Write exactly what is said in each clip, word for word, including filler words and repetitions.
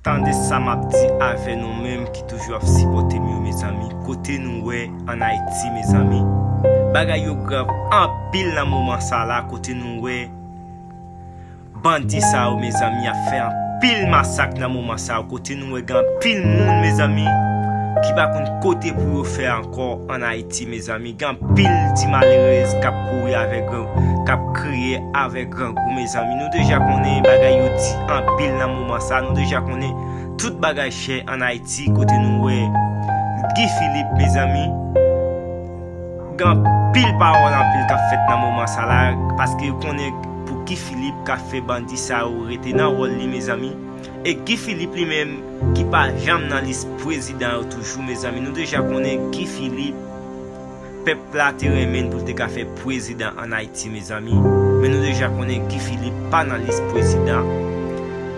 Tande sa m ap di avè nou menm ki toujou ap sipòte m yo, mezanmi. Kote nou wè ann Ayiti, mezanmi, bagay yo grav anpil nan moman sa la. Kote nou wè bandi sa yo, mezanmi, ap fè anpil masak nan moman sa yo. Kote nou wè gen anpil moun, mezanmi, ki pa konn kote pou yo fè ankò ann Ayiti, mezanmi. Gen anpil ti malerèz k ap kouri avèk gran, k ap kriye avèk grangou, mezanmi. Nou deja konnen bagay yo di anpil nan moman sa. Nou deja konnen tout bagay chè ann Ayiti, kote nou wè Guy Philippe, mezanmi. Gen anpil pawòl anpil k ap fèt nan moman sa la, paske yo konnen pou Guy Philippe ka fè bandi sa yo rete nan wòl li, mezanmi. E Guy Philippe li menm, ki pa janm nan lis prezidan yo toujou, mezanmi. Nou deja konnen Guy Philippe, pèp la te renmen l pou l te ka fè prezidan ann Ayiti, mezanmi. Men nou deja konnen Guy Philippe pa nan lis prezidan.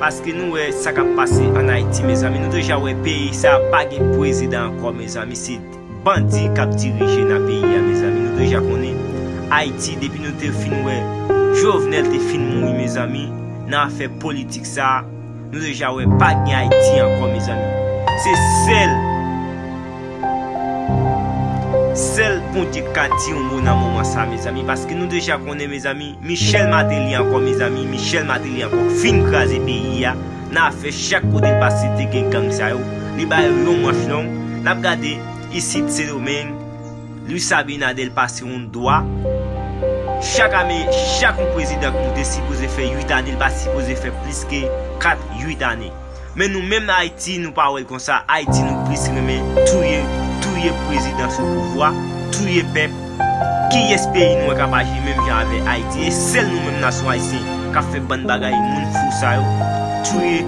Paske nou wè sa k ap pase ann Ayiti, mezanmi. Nou deja wè peyi sa pa gen prezidan ankò, mezanmi. Se bandi k ap dirije nan peyi a, mezanmi. Nou deja konnen Ayiti, depi nou te fin wè Jovenel te fin mouri, mezanmi, nan afè politik sa, nou deja wè pa gen Ayiti ankò, mezanmi. Se sèl, sèl Bondye k ka di yon mo nan moman sa, mezanmi, paske nou deja konnen, mezanmi, Michel Martelly ankò, mezanmi, Michel Martelly ankò fin kraze peyi a, nan afè chak kote l pase te gen gang sa yo, li ba yo yon manch long. N ap gade isit Sendomeng, Luis Abinader pase yon dwa. Chak ane, chak yon prezidan ki moute sipoze fè uit ane, li pa sipoze fè plis ke kat, uit ane. Men nou menm nan Ayiti, nou pa wè l konsa. Ayiti, nou plis renmen touye, touye prezidan sou pouvwa, touye pèp. Kiyès peyi nou wè k ap aji menm jan avè Ayiti? E sèl nou menm nasyon ayisyen k ap fè bann bagay moun fou sa yo. Touye